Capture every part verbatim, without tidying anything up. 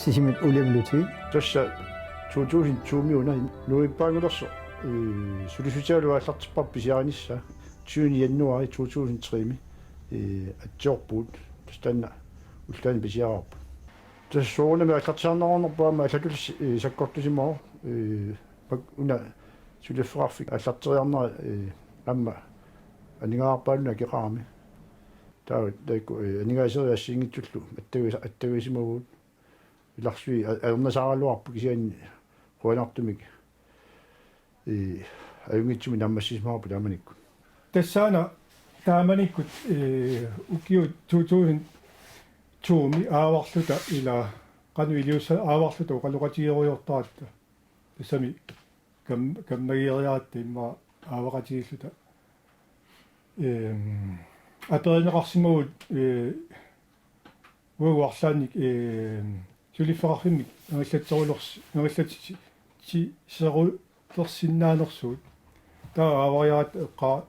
Kisimik uliamluti. Tassa to tusind to-mi una nuippaangulersoq, ee, sulissutigalugu aallartipparput pisiarinissaa tyvende januari to tusind tre-mi, ee, atsiorpugut, tassa taanna ullaanik pisiaraarput. Tassa soorunami aallartisarneqarnerput aamma allatulli, ee, sakkortusimavoq, ee, pak-, una suliffeqarfik aallarteriarnera, ee, aamma aningaasarpaalunnik akeqarami. Taava taakku, ee, aningaaseriit assigiinngitsullu attavis-, attavisimavugut. Ilarsui a-, ajornasaaraluarpoq kisianni qujanartumik, ee, ajunngitsumik naammassisimavarput taamanikkut. Tassaana taamanikkut, ee, ukiut to tusind to-mi aavarluta ila qanoq iliussa aavarluta oqaloqatigerujoortaratta. Tassami kam-, kammagiiaariaratta immaqa aavaqatigiilluta. Ehm, aperineqarsimavugut, ee, uagut arlaannik, ee, suliffeqarfimmik ingerlatserulers-, ingerlatsi-, si-, seru-, -lersinnaanersugut. Taava aavariaratta eqqaa-,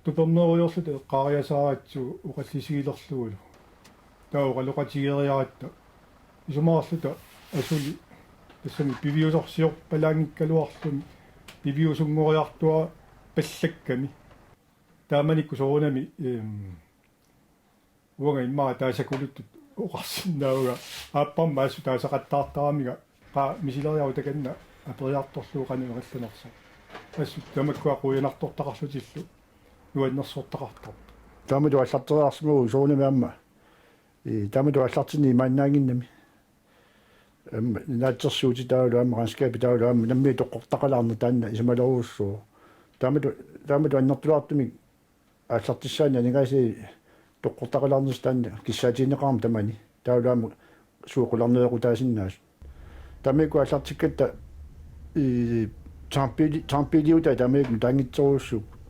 tupermeerujoorluta eqqaariasaaratsigu oqallisigilerlugulu. Taava oqaloqatigeeriaratta. Isumaqarluta asuli tassami piviusorsiorpalaanngikkaluarluni piviusunngoriartuaapallakkami. Taamanikkut soorunami, ehm, uanga immaqa taasakuluttut oqarsinnaavunga aapparma assut taasaqattaartaraminga qaa misileriarutta takanna aperiartorlugu qanoq ingerlanersoq. Assut tamakkua qujanartortaqarlutillu nuannersortaqartarput. Taamatut aallarteriarsimavugut soorunami aamma. Ee, taamatut aallartinneq imaannaannginnami. Aamma naatsorsuutit taavalu aamma regnskabit taavalu aamma nammineq toqqortaqalaarneq taanna isumaliorujussuuvoq. Taamatut, taamatut annertulaartumik aallartissaannik aningaasat toqqortaqalaarnersut taanna kissaatigineqarami tamani. Taavalu aamma suut qularnaveeqqutaasinnaasut. Taamanikkut aallartikkatta, ee, tankbiili-, tankbiiliutai taamanikkut taanngitsorujussuupput.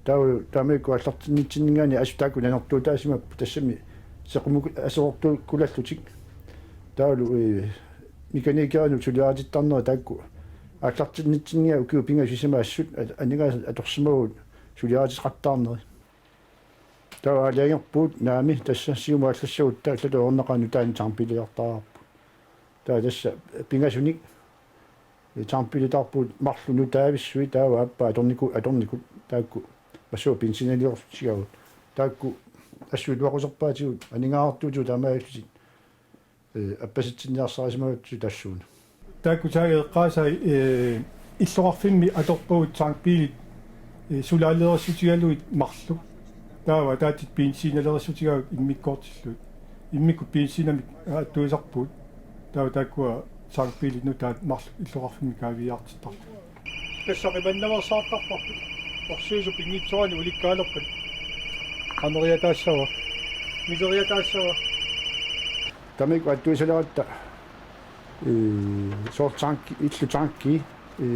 Taava taamanikkut aallartinnitsinninngaanniit assut taakku nanertuutaasimapput tassami sequmuk-, aserortuukkulallutik. Taavalu, ee, mekanikerinut suliaritittarnerit taakku aallartinnitsinninngaanniit ukiut pingasut sisamat assut at-, aningaasat atorsimavagut suliariteqattaarneri. Taava aalajangerpugut, naamik, tassa siumut aallassagutta allatut ajornaqaaq nutaanik tankbiiliartariaqarpugut. Taava tassa pingasunik, ee, tankbiilitaarpugut marluk nutaavissui taava aappaa atorniku-, atornikut taakku massakkut benzinaliortigaagut. Taakku assut iluaquserpaatigut aningaasartuutigut taamaalillutik, ee, appasitsinniarsarisimagatsigu tassuuna. Taakku Tage eqqaasai, ee, illoqarfimmi atorpagut tankbiilit, ee, sulaaleerissutigalugit marluk. Taava ataatsit benzinaleerissutigaavut immikkoortillugit. Immikkut benzinamik attuisarpugut. Taava taakkua tankbiilit nutaat marluk illoqarfimmi kaaviiaartittarlugit. Tassa qimannaveersaartarparput. Orsiusut pinngitsoorani ulikkaalerpat. Qameriataassava. Mileriataassava. Taamanikkut attuisaleratta, ee, soorlu tanki, illu tanki, ee,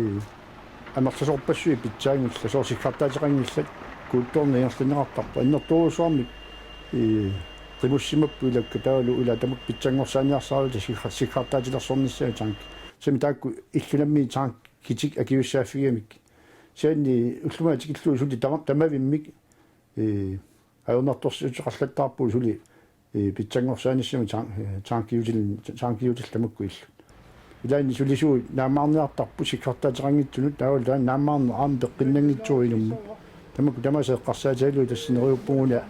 amerlasoorpassuit pitsaanngillat, soorlu sikkartaateqanngillat, kuuttoorneq ingerlanneqartarpoq. Annertoorujussuarmik, ee, qimussimapput ilakka taavalu ila tamakku pitsanngorsaaniarsaraluta sikka-, sikkartaatilersornissaat tanki. Tassami taakku illunammiit tankitik akisussaaffigigamikku. Kisianni ullumimut tikillugu suli tama-, tamavimmik, ee, ajornartorsiuteqarlattaarpugut suli, ee, pitsanngorsaanissami tan-, ee, tankiutil-, tankiutillu tamakku illut. Ilaanni sulisuut naammaarniartarput sikkartaateqanngitsunut taavalu taanna naammaarneq aamma peqqinnanngitsoq inummut. Tamakku tamaasa eqqarsaatigalugit tassa neriuppunga una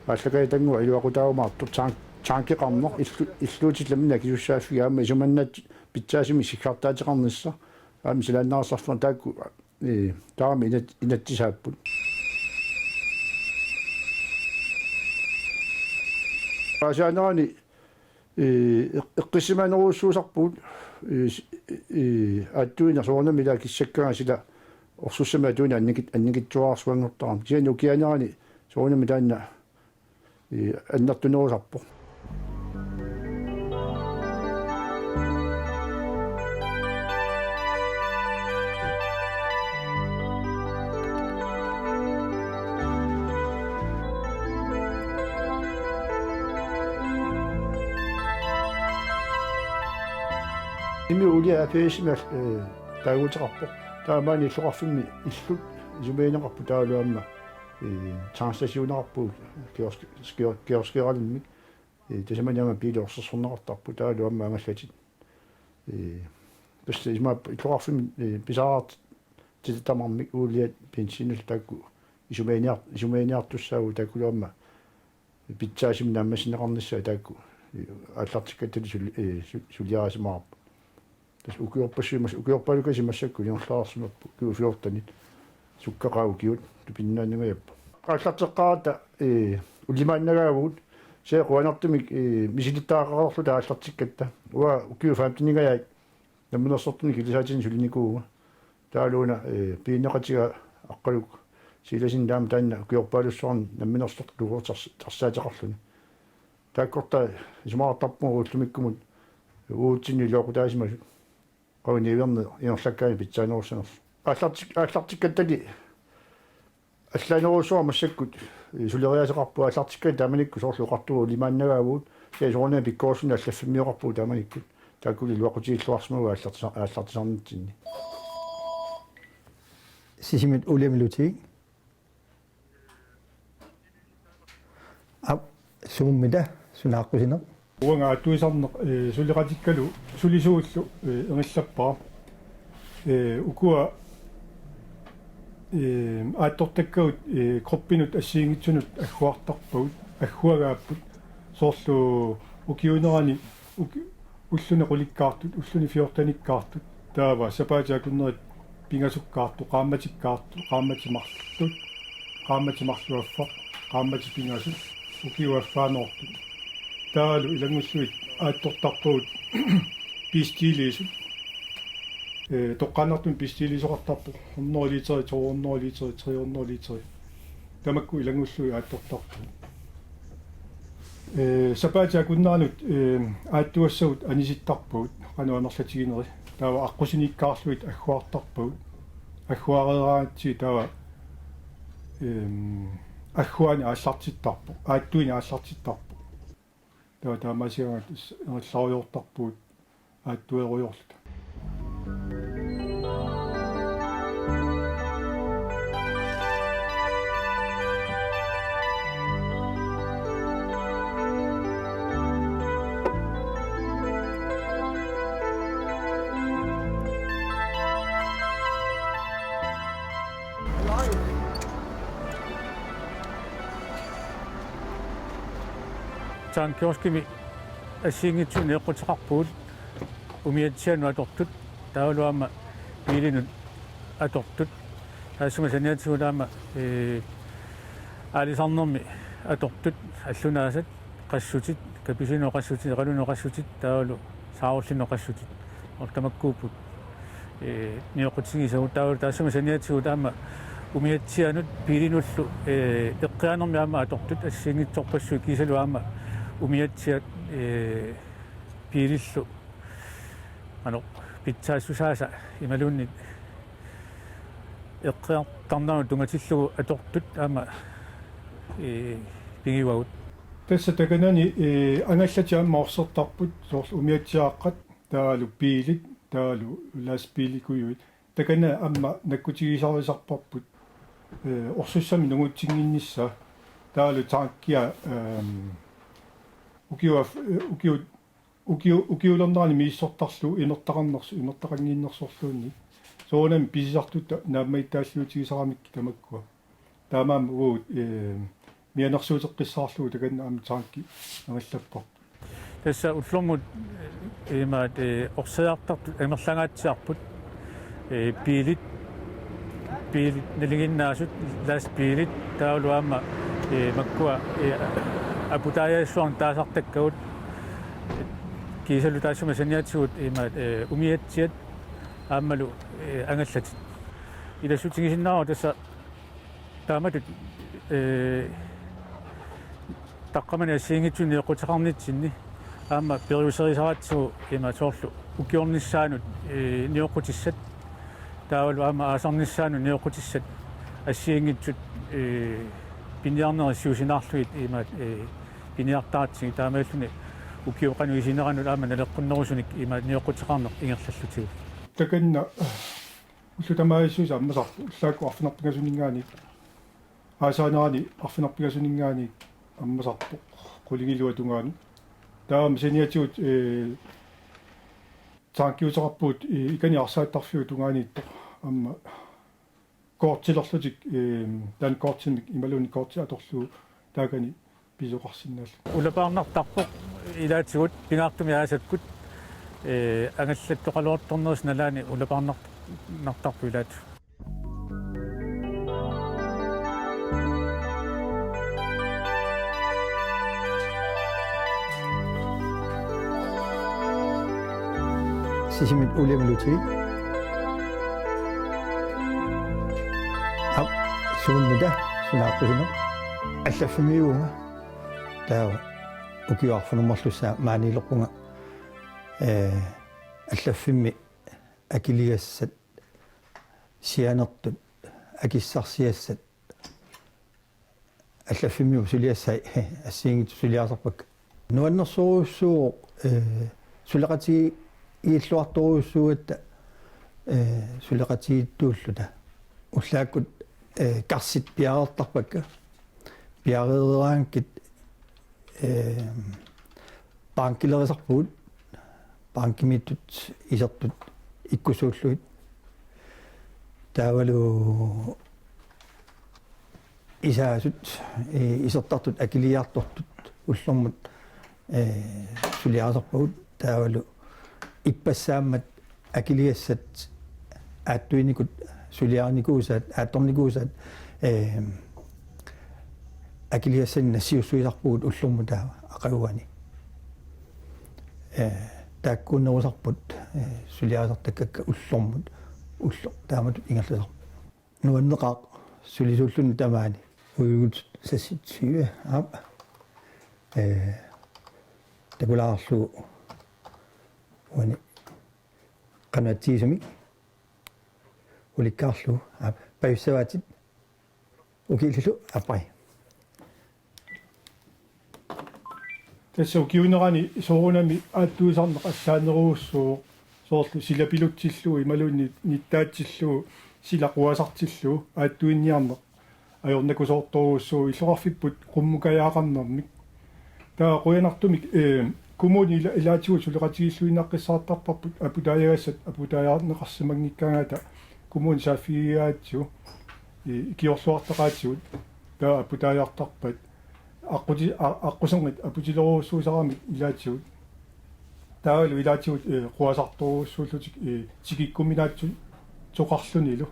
aallakaatitannguaq iluaqutaajumaartoq tan-, tankeqarneq illu-, illuutillu nammineq akisussaaffigaat aamma isumannaat pitsaasumik sikkartaateqarnissaq aamma silaannarisarfuna taakku Ee, taama inat-, inatsisaapput. Aasiaanerani, ee, eq-, eqqissisimanerujussuusarpugut, ee, s-, ee, aattuineq soorunami ila kissakkaangat sila orsussamik atuineq annikit-, annikitsuararsuanngortarami. Kisianni ukiaanerani soorunami taanna ee, annertunerusarpoq. Imi ulia A P S-imi, ee, taaguuteqarpoq. Taava maani illoqarfimmi illut isumagineqarput taavalu aamma, ee, tankstationeqarpugut kiosk-, kio-, kioskeralummik. Ee, tasamani aamma biili orsersorneqartarpoq taavalu aamma angallatit. Ee, tassa isumaqarpunga illoqarfimmi, ee, pisariaqartitatta tamarmik uuliat benzinillu taakku isumaginiar-, isumaginiartussaapput taakkulu aamma pitsaasumik naammassineqarnissaat taakku, ee, aallartikkattali sul-, ee, su-, suliarisimaarput. Tassa ukiorpassuit mas-, ukiorpaaluit massakkut ingerlaarsimapput ukiut fjortenit, sukkaqaaq ukiut tupinnaannangajappoq. Aallarteqqaaratta, ee, ullimaannagaavugut, kisianni qujanartumik, ee, misilittagaqareerluta aallartikkatta. Uanga ukiut femteningajaat namminersortunik kilisaatinik sulinikuuvunga. Taavalu una, ee, piineqatiga Aqqaluk Silasen taama taanna ukiorpaalussuarni namminersortut tassa-, tassaateqarluni. Taakkorta isumaqartarpunga ullumikkumut uatsinnut iluaqutaasimasut qanoq niuerneq ingerlakkaanni pitsaanerussanersoq. Aallartik-, aallartikkattali allaanerujussuarmik massakkut, ee, suleriaaseqarput, aallartikkatit taamanikkut soorlu oqartugut ullimaannagaavugut, kisianni soorunami pikkorissunik allaffimmioqarpugut taamanikkut. Taakkulu iluaqutigilluarsimaguit aallartisa-, aallartisarnitsinni. Sisimiut uuliamillutigit. Aap, sumummi taava, suna aqqusineq? Uanga aattuisarneq, ee, suleqatikkalu sulisugullu, ee, ingerlappara. Ee, ukua, ee, aattortakkagut, ee, gruppinut assigiinngitsunut agguartarpagut, agguagaapput. Soorlu ukiuunerani uki-, ulluni qulikkaartut, ulluni fjortenikkaartut, taava sapaatit akunnerit pingasukkaartut, qaammatikkaartut, qaammatit marluk, qaammatit marluk affaq, qaammatit pingasut, ukiup affaanoortut. Taavalu ilanngullugit aattortarpagut biistiiliisut. Ee, toqqaannartumik biistiiliisoqartarpoq hundrede literit, to hundrede literit, tre hundrede literit. Tamakku ilanngullugit aattortarpagut. Ee, sapaatit akunneranut, ee, aattuassagut anisittarpagut, qanoq amerlatigineri. Taava aqqusiniikkaarlugit agguartarpagut. Agguareeraangatsigit taava, eem, agguani aallartittarpoq, aattuini aallartittarpoq. Taava taamaasigaangat ingerlarujoortarpugut aattuerujoorluta. Tank Kioskimi assigiinngitsut nioqquteqarpugut umiatsianut atortut, taavalu aamma biilinut atortut. Taassuma saniatigut aamma, ee, aalisarnermi atortut, allunaasat, qassutit, cappuccinot qassutit, eqalunut qassutit, taavalu saarullinut qassutit. Ortamakkuupput, ee, nioqqutigisagut, taavalu taassuma saniatigut aamma umiatsianut biilinullu, ee, eqqiaanermi aamma atortut assigiinngitsorpassuit kiisalu aamma umiatsiat, ee, biilillu, ano, pitsaassusaasa imaluunniit eqqiartarneranut tunngatillugu atortut aamma, ee, pigivagut. Tassa takanani, ee, angallatit aamma orsertarput, soorlu umiatsiaaqqat, taavalu biilit, taavalu lastbiilikujuit. Takanani aamma nakkutigisarisarparput, ee, orsussamik nungutsinnginnissaa, taavalu tankia, eem, ukiuaf-, ee, ukiut ukiu-, ukiulernerani misissortarlugu imertaqarnersu-, imertaqannginnersorluunniit. Soorunami pisisartutta naammagittaalliutigisaramikkit tamakkua. Taamaammat uagut, ee, mianersuuteqqissaarlugu takanna aamma tanki angallapparput. Tassa ullormut, ee, imaat, ee, orsiartartut amerlangaatsiarput. Ee, biilit, biilit nalinginnaasut, lastbiilit, taavalu aamma, ee, makkua, ee, aputaajassuarnik taasartakkagut, kiisalu taassuma saniatigut imaat, ee, umiatsiat aammalu, ee, angallatit. Ilassutigisinnaavara tassa taamatut, ee, taqqamani assigiinngitsunik nioqquteqarnitsinni aamma periuserisaratsigu ima soorlu ukiornissaanut, ee, nioqqutissat, taavalu aamma aasarnissaanut nioqqutissat assigiinngitsut, ee, piniarnerit siusinaarlugit ima, ee, piniartaratsigit taamaalilluni ukiup qanoq isineranut aamma naleqqunnerusunik ima nioqquteqarneq ingerlallutigu. Takanna ullut tamaasa ammasarpoq, ullaakkut arfineq-pingasuninngaanniit, aasaanerani arfineq-pingasuninngaanniit ammasarpoq qulingiluat tungaanut. Taava saniatigut, eh, tankiuteqarpugut, eh, ikani arsaattarfiup tungaaniittoq. Aamma kortilerlutik, eh, dankortimik imaluunniit korti atorlugu taakani pisoqarsinnaallutik. Ulapaarnartarpoq ilaatigut pingaartumik aasakkut, eh, angallattoqaluartornerisa nalaani ulapaarnartarpoq ilaatigut. Sisimit uliamiluti. Aap, suunnita, sunaarpusineq. Allaffimmiuunga. Taava ukiut arfineq-marlussaat maaniilerpunga, eh, allaffimmi akiligassat, sianertut akissarsiassat, allaffimmiut suliassai assigiinngitsut suliarisarpakka. Nuannersorujussuuvoq, eh, suleqatigiilluartorujussuugatta, eh, suleqatigiittuulluta. Ullaakkut, eh, karsit piareertarpakka. Piareeraangakkit, eh, bankilerisarpugut, bankimiittut isertut ikkussuullugit. Taavalu isaasut, eh, isertartut akiliiartortut ullormut, eh, suliarisarpagut. Taavalu ippassaammat akiligassat aattuinikut suliarinikuusaat, aattornikuusaat, eh, akiligassanik nassiussuisarpugut ullormut taava aqaguani. Eh, taakkuunerusarput, eh, suliarisartakkakka ullormut, ulloq taamatut ingerlasarput. Nuanneqaaq sulisuulluni tamaani. Uigut sassitsi, aap. Eh, takulaarlugu uani qanoq atsigisumik ulikkaarlugu, aap, pajussavaatit ukiulliullu, aappai. Tassa ukiuunerani soorunami aattuisarneq allaanerujussuuvoq, soorlu silapilutsillugu imaluunniit nittaatsillugu sila quasartillugu aattuinniarneq ajornakusoortorujussuuvoq illoqarfipput qummukajaaqarnermik. Taava qujanartumik, eh, kommuni ila-, ilaatigut suleqatigiilluinnaqqissaartarparput aputaajagassat aputaajarneqarsimanngikkaangatta kommuni saaffigigatsigu, eh, ikiorluartaqaatigut taava aputaajartarpat aqquti-, a-, aqqusernit aputilerujussuusaramik ilaatigut. Taavalu ilaatigut, eh, quasartorujussuullutik, eh, tikikkuminaatsu-, toqarlunilu.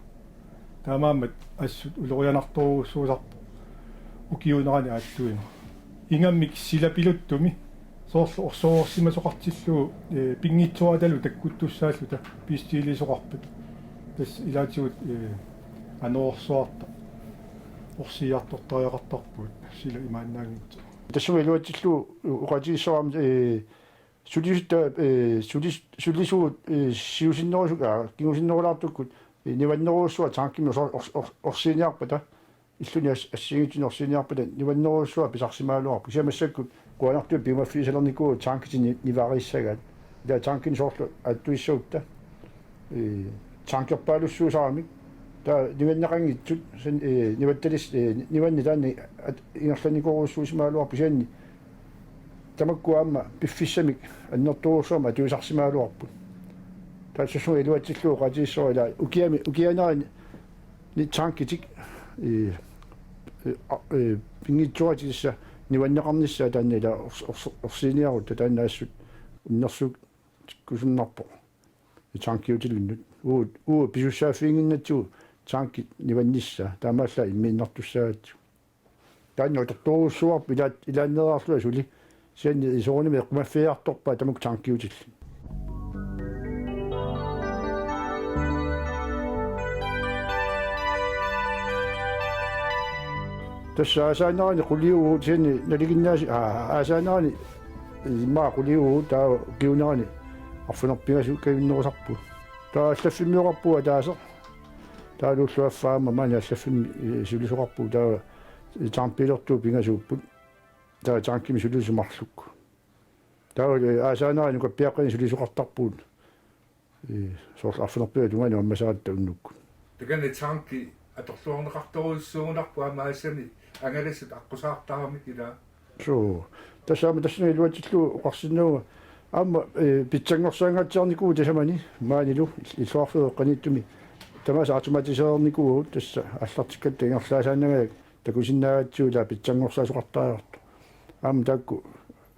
Taamaammat assut ulorianartorujussuusarpoq ukiuunerani aattuineq. Ingammik silapiluttumi soorlu orsoorsimasoqartillugu, eh, pinngitsooratalu takkuttussaalluta bestilisoqarpat. Tassa ilaatigut, eh, anorersuarta orsiiartortariaqartarpugut sila imaannaanngitsoq. Tassami iluatsillugu oqaatigissavara aamma, eh, sulisutta, eh, sulis-, sulisugut, eh, siusinnerusuk, aa, kingusinnerulaartukkut, eh, nuannerujussuaq tankimi or-, or-, or-, orsiiniarpata, illuni as-, assigiinngitsunik orsiiniarpata, nuannerujussuaq pisarsimagaluarpoq. Kisianni massakkut qujanartumik piumaffigisalernikuuagut tankitik ni-, nivarissagaat. Ila tankinik soorlu aattuissagutta, eh, tankerpaalussuusaramik. Taava nuanneqanngitsut, san, eh, nuattalis-, eh, nuanni taanna at-, ingerlannikoorujussuusimagaluarpoq kisianni tamakku aamma piffissamik annertoorujussuarmik atuisarsimagaluarput. Taassussunga iluatsillugu oqaatigissavara ila ukiami, ukianerani tankitik, eh, eh, a-, eh, pinngitsooratik tassa nuanneqarnissaat taanna ila ors-, ors-, orsiiniarutta taanna assut innersuukkusunnarpoq. Tankiutilinnut. Uagut, uagut pisussaaffiginnginnatsigu tankit nuannissaat. Taamaallaat immiinnartussaagatsigu. Taanna utertorujussuarpoq ilaat-, ilaanneeriarlunga suli. Kisianni soorunami eqqumaffigiartorpaat tamakku tankiutillit. Tassa aasaanerani quliuvugut kisianni nalinginnaasi-, aa, aasaanerani immaqa quliuvugut taava ukiuunerani arfineq-pingasut kajunnerusarpugut. Taava allaffimmioqarpugut ataaseq. Taava ulluaffaa aamma maani allaffimmi, eh, sulisoqarpugut taava, eh, tankilertuut pingasuupput. Taava tankimi sulisut marluk. Taava, eh, aasaanerani nukappiaqqani sulisoqartarpugut. Eh, soorlu arfineq-pingasunut tungaanut ammasaratta unnukkut. Takanna tanki atorluarneqartorujussuugunarpoq aamma aasami angalassat aqqusaartaramik ila. Suu. Tassa aamma tassani iluatsillugu oqarsinnaavunga. Aamma, eh, pitsanngorsaangaatsiarnikuuvugut tasamani maanilu illoqarfiup eqqaniittumik. Tamaasa automatiseerernikuuvugut tassa aallartikkatta ingerlaasaannangajak takusinnaagatsigu ilaa pitsanngorsaasoqartariaqartoq. Aamma taakku,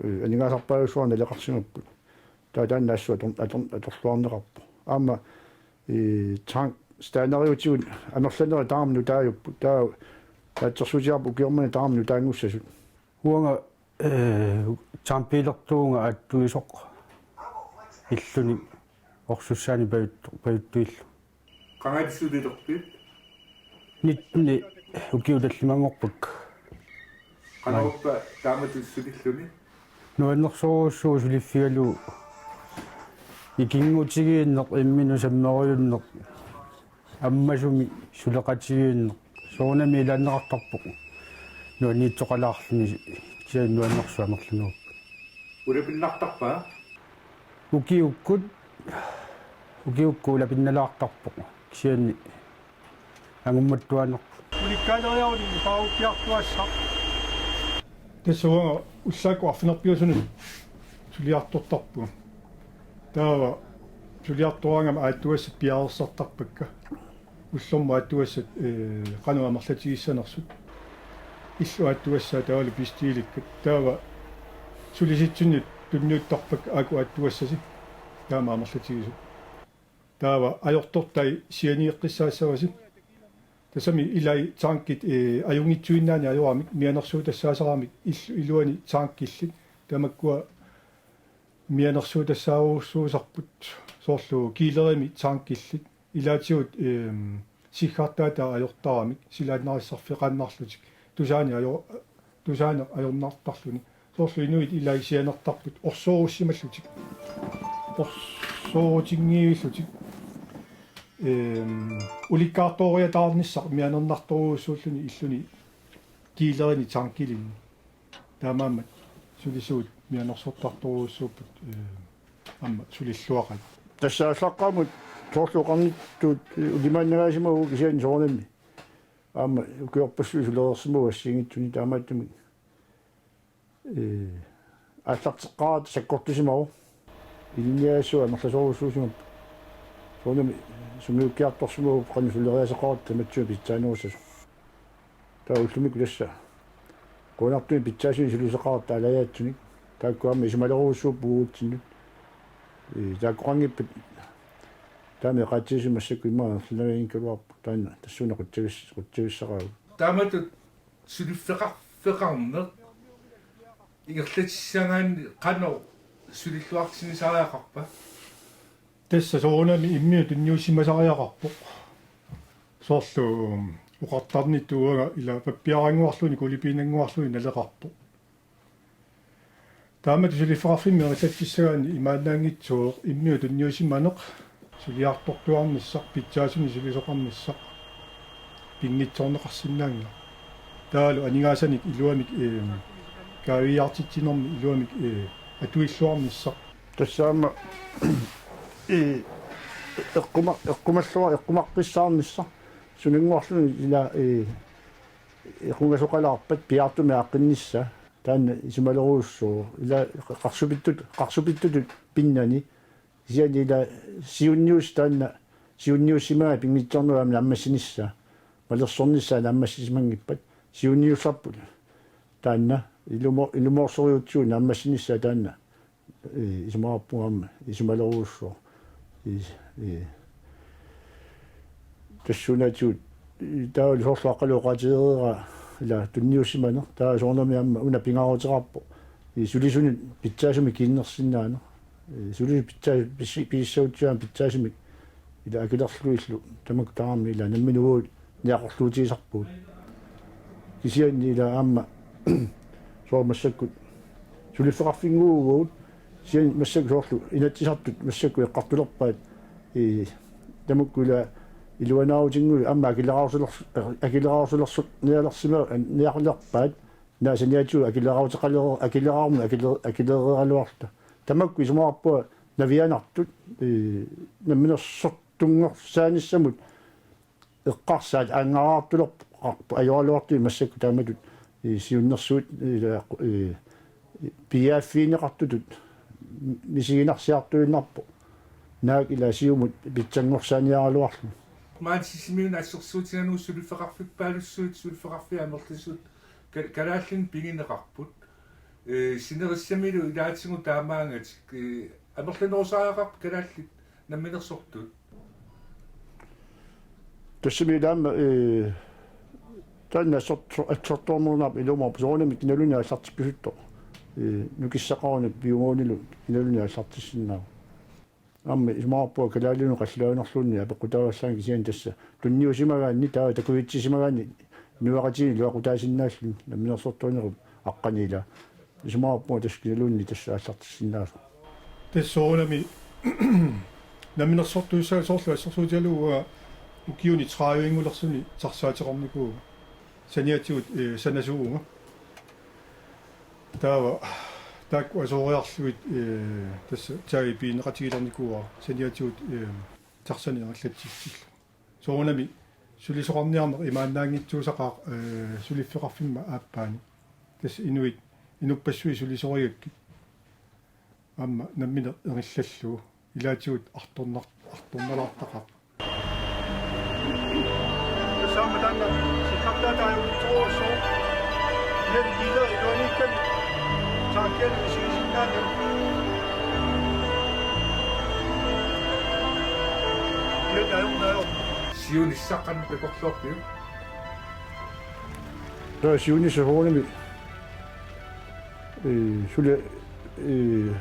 eh, aningaasarpaalussuarnik naleqarsimapput. Taava taanna assut ator-, ator-, atorluarneqarpoq. Aamma, eh, tank standardiutigut amerlanerit taama nutaajupput. Taava taatsersuutigaarput ukioq manna taama nutaanngussasut. Uanga, eh, tankbiilertuuvunga aattuisoq illuni orsussaanik pajut-, pajuttuillu. Qangali sulilerpit? Nitten ukiut tallimanngorpakka. Qanorpa taamatut sulilluni? Nuannersorujussuuvoq suliffigalugu ikinngutigiinneq, imminut sammerujunneq, ammasumik suleqatigiinneq. Soorunami ilaanneqartarpoq nuanniitsoqalaarluni, kisianni nuannersuup amerlanerupput. Ulapinnartarpa? Ukiukkut, ukiukkut ulapinnalaartarpoq. Kisianni angummattuaannarpoq. Ulikkaaleriaruni paarukkiartuassaq. Tassa uanga ullaakkut arfineq-pingasunut suliartortarpunga. Taava suliartoraangama aattugassat piareersartarpakka. Ullormut aattugassat, eh, qanoq amerlatigissanersut. Illup aattugassaa taavalu bestillikkat. Taava sulisitsisutut tunniuttarpakka aajuku aattugassasi. Taama amerlatigisut. Taava ajortortai sianigeqqissaassavasi. Tassami ilai tankit, eh, ajunngitsuinnaannik ajoramik, mianersuutassaasaramik, il-, iluani tankillit. Tamakkua mianersuutassaarusuusarput, soorlu kiilerimi tankillit. Ilaatigut, ehm, siggartaataa ajortaramik, silaannarissarfeqaannarlutik. Tusaaneq ajo-, tusaaneq ajornartarluni. Soorlu inuit ilai sianertarput orsorussimallutik. Orsorutinngivillutik. Ehm, ulikkaartooriataarnissaq mianernartorujussuulluni illuni kiilerini tankilinni. Taamaammat sulisuut mianersortartorujussuupput, eh, aamma sulilluaqaat. Tassa aallaqqaammut soorlu oqarnittut, eh, ulimaannagaasimavagut kisianni soorunami. Aamma ukiorpassuit sulereersimavagut assigiinngitsunik taamaattumik. Eh, aallarteqqaaratta sakkortusimavoq. Ilinniagassat amerlasoorujussuusimapput. Soorunami sungiukkiartorsimavagut qanoq suleriaaseqaratta tamatsinnut pitsaanerussasoq. Taava ullumikkut tassa qujanartumik pitsaasunik sulisoqaratta aalajaatsunik. Taakku aamma isumalerujussuupput uagutsinnut. Eh, taakkoqanngippat taama eqaatsitigisumik massakkut immaqa amerlanavianngikkaluarpoq. Taanna tassuuna qutsavis-, qutsavissaqaagut. Taamatut suliffeqarfeqarneq ingerlatissagaanni qanoq sulilluarsinisariaqarpa? Tassa soorunami imminut tunniussimasariaqarpoq. Soorlu oqartarnittut uanga ila pappiarannguarluni, kuglepenannguarluni naleqarpoq. Taamatut suliffeqarfimmik ingerlatsissagaanni imaannaanngitsoq imminut tunniussimaneq, suliartortuarnissaq, pitsaasunik sulisoqarnissaq pinngitsoorneqarsinnaanngilaq. Taavalu aningaasanik iluamik, eem, kaaviiaartitsinermi iluamik, ee, atuilluarnissaq. Tassa aamma, ee, eqquma-, eqqumalluar-, eqqumaqqissaarnissaq. Sunannguarluni ila, ee, equngasoqalaarpat piaartumik aaqqinnissaa. Taanna isumalerujussuuvoq. Ila qarsupittut-, qarsupittutut pinnani. Kisianni ila siunnius-, taanna siunniussimavaa pinngitsoornermi aamma naammassinissaa. Malersornissaa naammassisimanngippat. Siunniussarput taanna ilumo-, ilumoorsorujussuuvoq naammassinissaa taanna. Ee, isumaqarpunga aamma isumalerujussuuvoq. Ee, ee. Tassuunaatigut, ee, taavalu soorlu aqqalu oqaatigereeraa ila tunniussimaneq, taava soorunami aamma una pingaaruteqarpoq. Ee, sulisunut pitsaasumik kiinnersinnaaneq. Ee, sulisut pitsaa-, pisi-, pisissagutsigu aamma pitsaasumik ila akilerlugillu tamakku tamarmik ila nammineq uagut niaqorluutigisarpugut. Kisianni ila aamma soorlu massakkut suliffeqarfinnguuvugut, kisianni massakkut soorlu Inatsisartut massakkut eqqartulerpaat, ee, tamakku ila iluanaarutinnguit aamma akileraarusulers-, akileraarusulersoq nialersimava-, niaqulerpaat, naasaniatigut akileraaruteqaler-, akileraarmut akile-, akilereeraluarluta. Tamakku isumaqarpunga navianartut, ee, namminersortunngorsaanissamut eqqarsaat anngaraartulerpoq ajoraluartumik massakkut taamatut Ee, siunnersuut, ee, ee, piaaffigineqartutut misiginarsiartuinnarpoq. Naak ila siumut pitsanngorsaaneruarlugu. Maani Sisimiuni assersuutigalugu suliffeqarfippaalussuit, suliffeqarfiit amerlasuut ka-, kalaallinik pigineqarput. Ee, sinerissamilu ilaatigut taamaangatik, ee, amerlanerusariaqarput kalaallit namminersortut. Tassami ilaamma, ee, taanna assort-, assortuarnerunarpoq ilumoorpoq soorunami kinaluunniit aallartippasittoq. Ee, nukissaqaruni piumaanilu kinaluunniit aallartissinnaavoq. Aamma isumaqarpunga kalaallinut qallunaannerluunniit apeqqutaavallaanngilaq kisianni tassa tunniusimagaanni taava takujitsisimagaanni inuiaqatigiinni iluaqutaasinnaalluni namminersortuunerup aqqani ila. Isumaqarpunga tassa kinaluunniit tassa aallartissinnaasoq. Tassa soorunami namminersortuussagaanni soorlu assersuutigalugu ukiuni tredive-ngulersuni taxaateqarnikuuvunga. Saniatigut, ee, sanasuuvunga. Taava taakku asooriarlugit, ee, tassa taagi pigineqatigilernikuuara saniatigut, ee, taxanik ingerlatsissutillunga. Soorunami sulisoqarniarneq imaannaanngitsuusaqaaq, ee, suliffeqarfimma aappaani. Tassa inuit inuppassuit sulisorigakkit aamma nammineq ingerlallugu ilaatigut artornar-, artornalaartaqaaq. Tassa aamma taanna sillartaata ajornitsoruassaaq. Ilan kiila iluaniikkami taakkiani misigisinnaanani. Ilan ajornaajoq. Siunissaq qanoq takorloorpiuk? Tassa siunissaq soorunami, ee, suli, ee,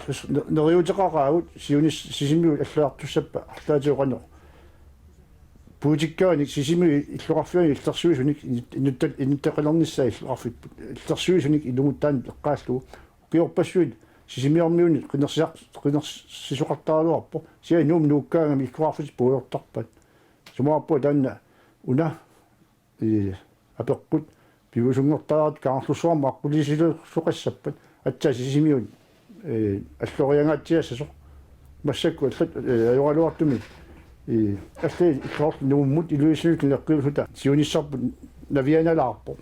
tassa ne-, neriuuteqaqaagut siunis-, Sisimiut alloriartussappat arlaatigut qanoq. Puitikkaannik Sisimiut illoqarfianni illersuisunik inut-, inutta-, inuttaqqilernissaa illoqarfipput. Illersuisunik ilumut taanna eqqaallugu. Ukiorpassuit Sisimiormiunit qinersisar-, qinersisoqartaraluarpoq. Kisianni Nuummut nuukkaangami illoqarfitit puigortarpaat. Isumaqarpunga taanna una, ee, apeqqut piviusunngortaraat Kangerlussuarmut aqqutissilersoqassappat aatsaat Sisimiut, ee, alloriangaatsiassasoq. Massakkut allat, ee, ajoraluartumik, ee, allat illoqarfiit Nuummut Ilulissanilu qineqqiusuta siunissarput navianalaarpoq.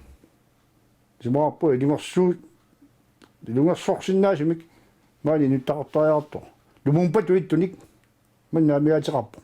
Isumaqarpunga ilungersuut, ilungersorsinnaasumik maani inuttaqartariaqartoq. Lumuumpat uittunik manna amigaateqarpoq.